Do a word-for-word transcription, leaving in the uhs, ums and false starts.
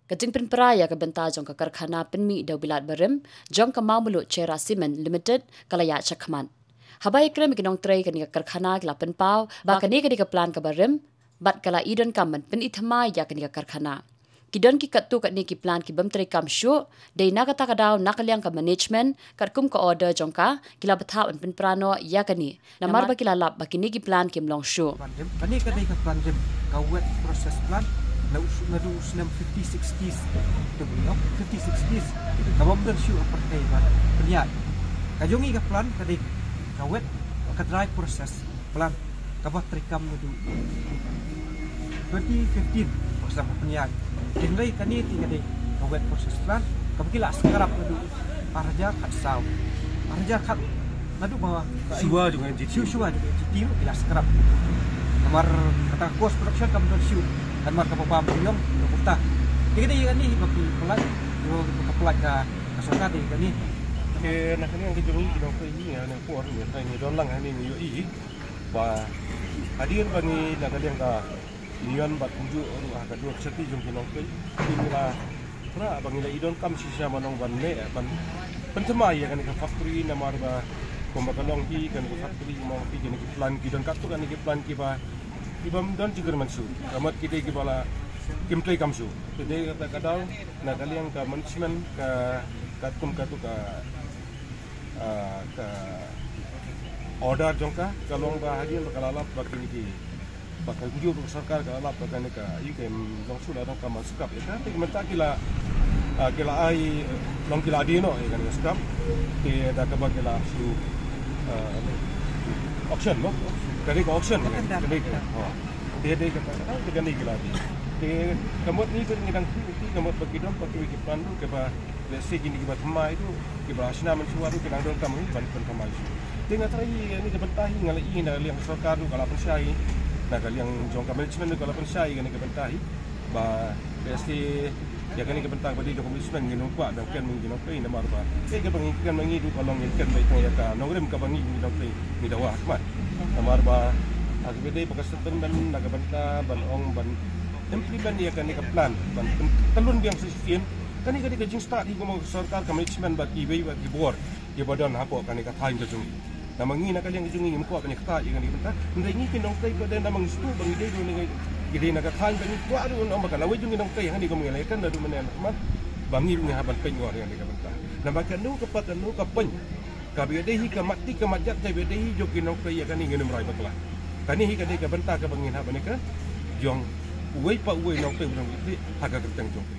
Ka jingpynpra ïa ka bynta jong ka karkhana pynmih dewbilat barim jong ka Mawmluh Cherra Cement Limited ka la ïaid shakhmat. Haba ïakren bad ki nongtrei kane ka karkhana ki la pynpaw ba kane ka dei ka plan kaba rim bad ka la i donkam ban pynithymmai ïa kane ka karkhana. Ki don ki katto katne ki plan ki bym treikam shuh, dei na kata ka daw na ka liang ka management katkum ka order jong ka ki la bthah ban pynpra noh ïa kane. Namar ba ki la lap ba kine ki plan kim long shuh. Plan rim, kane ka dei ka plan rim, ka wet process plant, naduh u snem fifty sixties. Te bun, fifty sixties. Kaba ym don shuh ha pyrthei ba pynïaid. Ka jong ngi ka plan ka dei ka wet, ka dry process plant, kaba treikam naduh twenty fifteen, ba sa pynïaid. Hynrei kane te ka dei ka wet process plant kaba ki la scrap naduh ar hajar khatsaw. Ar hajar khat, naduh ba shuwa jong ka G T U. Shuwa jong ka G T U ki la scrap. Namar kata ka cost production kam don shuh. Namar kaba bam biang ka kata. Te ka dei kane ba ki pynlait, ba ki pynlait ka, ka sorkar dei kane. Te na kane ka jong ngi ki nongtrei ngi ha kane ka por ngi don lang hangne ngi ïohi ba hadien ba ngi na ka liang ka union bad kumjuh ruh ha ka dur seti jong ki nongtrei, ngi la pra ba ngi la i donkam shisha ban ong ban leh ban pynthymmai ïa kane ka factory namar ba kumba ka long hi kane ka factory, kumba ong hi kane ki plan ki don katto kane ki plan kiba, kiba ym don jingkyrmen shuh. Ka mut ki dei kiba la kim treikam shuh. Te dei kata ka daw na ka liang ka management ka katkum katto ka ah, ka order jong ka, ka long ba hadien ba ka la lap ba kine ki, ba ka kumjuh ruh ka sorkar ka la lap ba kane ka, ïa ka, em, long shuh la dang ka man scrap ïa ka. Te mynta ki la, ah, ki la ai, long ki la die noh ïa kane ka scrap. Te da kaba ki la shu, ah, auction, no? Ka dei ka auction, ka dei ka, oh. Te dei ka, te kane ki la die. Te ka mut ngi ka ngi dang tu, te ka mut ba ki don, ba ki, ki plan ruh, kaba Let's say kine kiba thymmai tu, kiba shna mynshuwa tu, ki dang donkam hi ban pynthymmai shuh. Te nga tharai ïa kane ka bynta hi nga la i na liang sorkar tu ka la pynshai, na ka liang jong ka management tu ka la pynshai ïa kane ka bynta hi. Ba let's say ïa kane ka bynta ba dei jong ka management ngin ym kwah ban kren ma ngi nongtrei namar ba kaei kaba ngi kren ma ngi tu ka long ngin kren beit tang ïa ka nongrim kaba ngi ngi nongtrei ngi dawa ha khmat. Namar ba ha kaba dei ba ka statement na ka bynta ban ong ban implement ïa kane ka plan ban pyntlun biang shisien. Kane ka dei ka jingstad hi kum ka sorkar, ka management bad kiwei bad ki bor kiba don hapoh kane ka thaiñ ka jong ngi. Namar ngi na ka liang ka jong ngi ngim kwah ban ïa kata ïa kane ka bynta. Hynrei ngi ki nongtrei pat dei namar ngi sngewthuh ba ngi dei ruh na ka, ngi dei na ka thaiñ ba ngi kwah ruh namar ka lawei jong ngi nongtrei hangne kum ngi la ïakren naduh mynne ha khmat ba ngi ruh ngi hap ban peit ïa kane ka bynta. Namar kano ka pat kano ka pyn kaba ïadei hi ka mat ti ka mat jat kaba ïadei hi jong ki nongtrei ïa kane ngin ym rai bakla. Kane hi ka dei ka bynta kaba ngin hap ban ïa ka jong uwei pa uwei nongtrei ba nongtrei ha ka kyrteng jong ka.